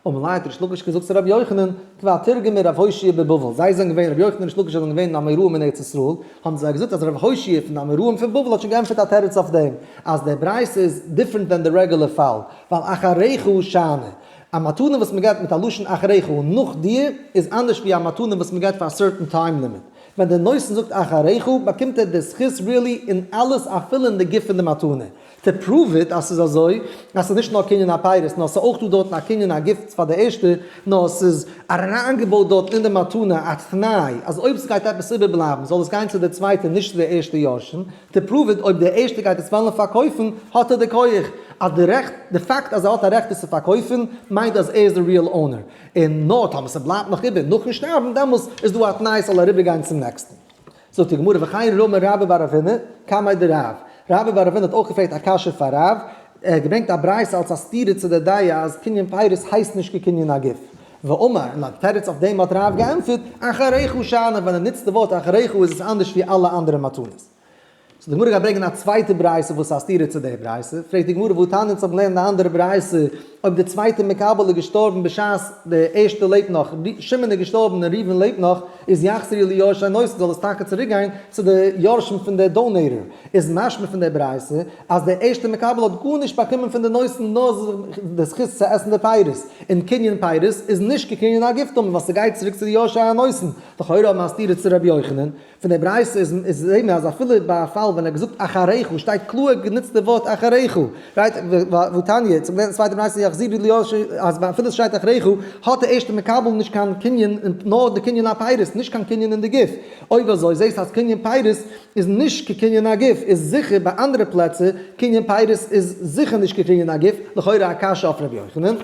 אמר ליה האט ריש לקיש געזאגט צו רבי יוחנן, כבר תרגמו רב הושעיא בבבל, זיי זענען געווען, רבי יוחנן און ריש לקיש זענען געווען אמוראים אין ארץ ישראל, האבן זיי געזאגט אז רב הושעיא פון די אמוראים פון בבל האט שוין געענטפערט א תירוץ אויף דעם, אז דער ברייתא איז different than די רעגולער פאל, ווייל אחריך שאני, א מתנה וואס מען געבט מיט א לשון אחריך, נאך דיר, איז אנדערש ווי א מתנה וואס מען געבט פאר א certain time limit. ווען דער נותן זאגט אחריך, באקומט ער די זכות really אין אלעס אפילו אין די גוף פון די מתנה. to prove it אז ס'איז אזוי, אז ס'איז נישט נאר קנין הפירות, נאר ס'איז אויך דא דארטן א קנין הגוף פאר די ערשטע, נאר ס'איז אריינגעבויט דארט אין די מתנה א תנאי אז אויב ס'גייט עפעס איבערבלייבן זאל עס גיין צו די צווייטע נישט צו די ערשטע יורשים, to prove it אויב די ערשטע גייט עס וועלן פארקויפן האט ער די כח, אז די רעכט, די פאקט אז ער האט א רעכט עס צו פארקויפן מיינט אז ער איז די real owner, און נאר טאמער ס'בלייבט נאך איבער נאכן שטארבן דעמאלס איז דא א תנאי ס'זאל אריבערגיין צום נעקסטן. זאגט די גמרא וכן רמי רבה בר רב הונא קמיה דרב. רבה בר רב הונא האט אויך געפרעגט א קשיא פאר רב, ער האט געברענגט א ברייתא אלס א סתירה צו די דעה אז קנין פירות הייסט נישט כקנין הגוף. ואמר, און א תירוץ אויף דעם האט רב געענטפערט, אחריך שאני, ווען ער נוצט די ווארט אחריך איז עס אנדערש ווי אלע אנדערע מתנות. so די גמרא גייט ברענגען א צווייטע ברייתא וואס איז א סתירה צו די ברייתא, פרעגט די גמרא והא תניא אונז האבן געלערנט די אנדערע ברייתא, אויב די צווייטע מקבל איז געשטארבן בשעת די ערשטע לעבט נאך, שמעון איז געשטארבן און ראובן לעבט נאך, איז יחזרו ליורשי הנותן זאל עס טאקע צוריק גיין צו די יורשים פון די donator, איז משמע פון די ברייתא אז די ערשטע מקבל האט גארנישט באקומען פון די נותן נאר די זכות צו עסן די פירות, און קנין פירות איז נישט כקנין הגוף דמי ווייל ס'גייט צוריק צו די יורשי הנותן, לכאורה האבן א סתירה צו ר' יוחנן. פון די ברייתא איז איז זעהן מיר אז אפילו ביי א פאל ווען ער האט געזאגט אחריך שטייט קלאר גענוצט די ווארט אחריך, right? והתניא, צום לערנען צווייטע ברייתא יחזירו ליורשי אז אפילו עס שטייט אחריך האט די ערשטע מקבל נישט קיין קנין נאר די קנין הפירות נישט קיין קנין אין די גוף, אויב אזוי זעהסטו אז קנין פירות איז נישט כקנין הגוף איז זיכער ביי אנדערע פלעצער קנין פירות איז זיכער נישט כקנין הגוף, לכאורה א קשיא אויף ר' יוחנן.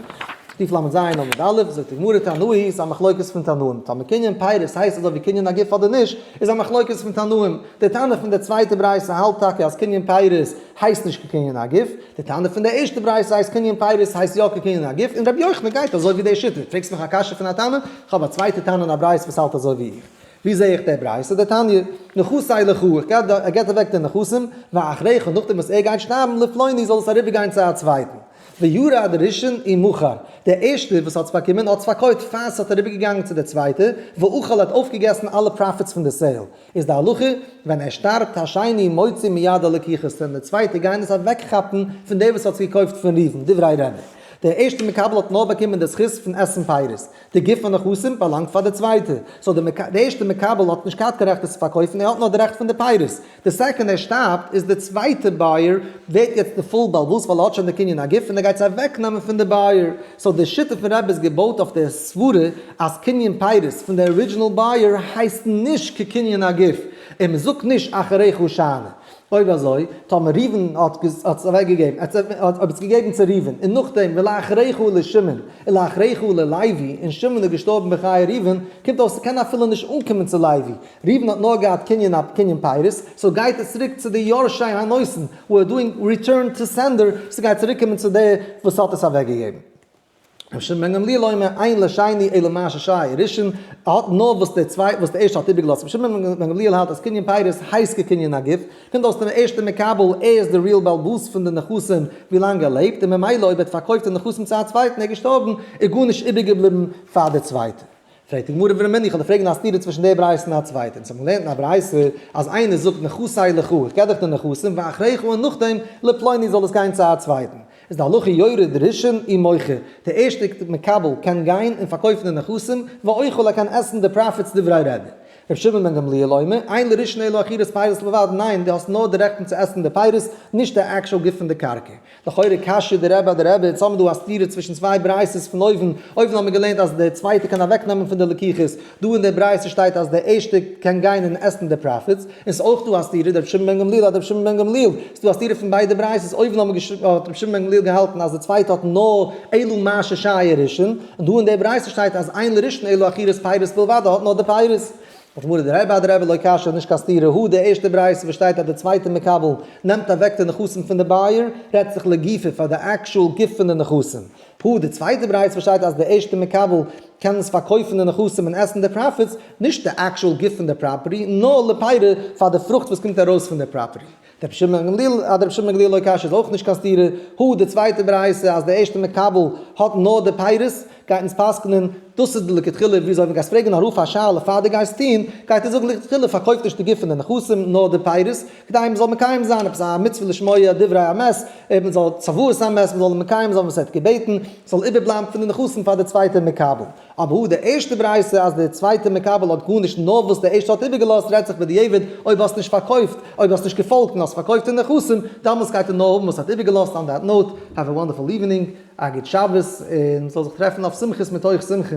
טיף ל' ז עמוד א', זאגט די גמרא תנאי, ס'איז א מחלוקת פון תנאים, טאמער קנין פירות הייסט אזוי ווי קנין הגוף אדער נישט, איז א מחלוקת פון תנאים, די תנא פון די צווייטע ברייתא האלט טאקע אז קנין פירות הייסט נישט כקנין הגוף, די תנא פון די ערשטע ברייתא הייסט קנין פירות הייסט יא כקנין הגוף, און רבי יוחנן גייט אזוי ווי די שיטה, פרעגסט מיך א קשיא פון א תנא? כ'האב א צווייטע תנא אין א ברייתא וואס האלט אזוי ווי איך. ווי זעה איך די ברייתא? דתניא, נכסי לך, איך געב ער געבט אוועק די נכסים, ואחריך, נאכדעם וואס ער גייט שטארבן, לפלוני זאל עס אריבערגיין צו א צווייטן. וירד ראשון ומכר, דער ערשטער וואס האט עס באקומען האט עס פארקויפט פאר ס'האט אריבערגעגאנגען צו דער צווייטער, ואכל האט אויפגעגעסן אלע profits פון די sale. איז די הלכה, ווען ער שטארבט השני מוציא מיד הלקוחות, ווען דער צווייטער גייען עס אוועקכאפן פון דער וואס האט עס געקויפט פון ראובן, דברי רבי. דער ערשטער מקבל האט נאר באקומען די זכות פון עסן פירות, די גוף הנכסים באלאנגט פאר די צווייטע, so די ערשטע מקבל האט נישט געהאט קיין רעכט עס צו פארקויפן, ער האט נאר די רעכט פון די פירות. די second ער שטארבט איז די צווייטע buyer ווערט יעצט די full בעל הבית ווייל ער האט שוין די קנין הגוף און ער גייט עס אוועקנעמען פון די buyer. so די שיטה פון רבי איז געבויט אויף די סברה אז קנין פירות פון די original buyer הייסט נישט כקנין הגוף און מען זאגט נישט אחריך שאני. אויב אזוי, טאמער ראובן האט עס אוועקגעגעבן, האט עס געגעבן צו ראובן, און נאכדעם ולאחריך לשמעון, ולאחריך ללוי, און שמעון איז געשטארבן בחיי ראובן, קומט אויס ס'קען אפילו נישט אנקומען צו לוי, ראובן האט נאר געהאט קנין א קנין פירות, so גייט עס צוריק צו די יורשי הנותן, we're doing return to sender, ס'גייט צוריקקומען צו דער וואס האט עס אוועקגעגעבן. רבי שמעון בן גמליאל אומר אין לשני אלא מה ששייר ראשון, ער האט נאר וואס דער צוויי וואס דער ערשטער האט איבערגעלאזט, רבי שמעון בן גמליאל האלט אז קנין פירות הייסט כקנין הגוף, קומט אויס דער ערשטער מקבל ער איז דער real בעל הבית פון די נכסים ווילאנג ער לעבט, און ממילא אויב ער האט פארקויפט די נכסים צו א צווייטן ער איז געשטארבן איז גארנישט איבערגעבליבן פאר די צווייטע. פרעגט די גמרא ורמינהו איך וועל דיר פרעגן א סתירה צווישן די ברייתא און א צווייטע, אונז האבן געלערנט אין א ברייתא אז איינער זאגט נכסי לך איך געב דיך די נכסים ואחריך און נאכדעם לפלוני זאל עס גיין צו א צווייטן, איז די הלכה יורד ראשון ומוכר, די ערשטע מקבל קען גיין און פארקויפן די נכסים, ואוכל ער קען עסן די profits דברי רבי. ר' שמעון בן גמליאל אומר, אין לראשון אלא אכילת פירות בלבד, ניין דו האסט נאר די רעכטן צו עסן די פירות, נישט די actual גוף פון די קרקע. לכאורה קשיא דרבי אדרבי, יעצט האבן מיר דא א סתירה צווישן צוויי ברייתות פון אויבן, אויבן האבן מיר געלערנט אז דער צווייטער קען אוועקנעמען פון די לקוחות, דא אין דער ברייתא שטייט אז דער ערשטער קען גיין און עסן די profits, און ס'איז אויך דא א סתירה דרבי שמעון בן גמליאל אדרבי שמעון בן גמליאל, ס'איז דא א סתירה פון ביידע ברייתות, אויבן האבן מיר האט רבי שמעון בן גמליאל געהאלטן אז דער צווייטער האט נאר אלא מה ששייר ראשון, און דא אין דער ברייתא שטייט אז אין לראשון אלא אכילת פירות בלבד, ער האט נאר די פירות. זאגט די גמרא דרבי אדרבי לא קשיא נישט קיין סתירה הא די ערשטע ברייתא וואס שטייט אז די צווייטע מקבל נעמט אוועק די נכסים פון די buyer רעדט זיך לגופא פאר די actual גוף פון די נכסים הא די צווייטע ברייתא וואס שטייט אז די ערשטע מקבל קען עס פארקויפן די נכסים און עסן די profits נישט די actual גוף פון די property נאר לפירא פאר די פרוכט וואס קומט ארויס פון די property. רבי שמעון בן גמליאל אדער רבי שמעון בן גמליאל לא קשיא איז אויך נישט קיין סתירה, הא די צווייטע ברייתא אז די ערשטע מקבל האט נאר די פירות, גייט אונז פסק'נען, דאס איז די לכתחילה וויאזוי ווען גייסט פרעגן א רב א שאלה פאר דו גייסט טון, גייט ער זאגן לכתחילה פארקויף נישט די גוף פון די נכסים נאר די פירות, כדי מען זאל מקיים זיין עפעס א מצוה לשמוע דברי המת, מען זאל צוואת המת, מען זאל מקיים זיין וואס ער האט געבעטן, ס'זאל איבערבלייבן פון די נכסים פאר די צווייטע מקבל. אבער הא די ערשטע ברייתא אז די צווייטע מקבל האט גארנישט נאר וואס די ערשטע האט איבערגעלאזט רעדט זיך בדיעבד אויב האסט נישט פארקויפט אויב האסט נישט געפאלגט און האסט פארקויפט די נכסים דאמאלס גייט ער נאר האבן וואס האט איבערגעלאזט on that note have a wonderful evening א גוט שבת און מ'זאל זיך טרעפן אויף שמחות מתוך שמחה.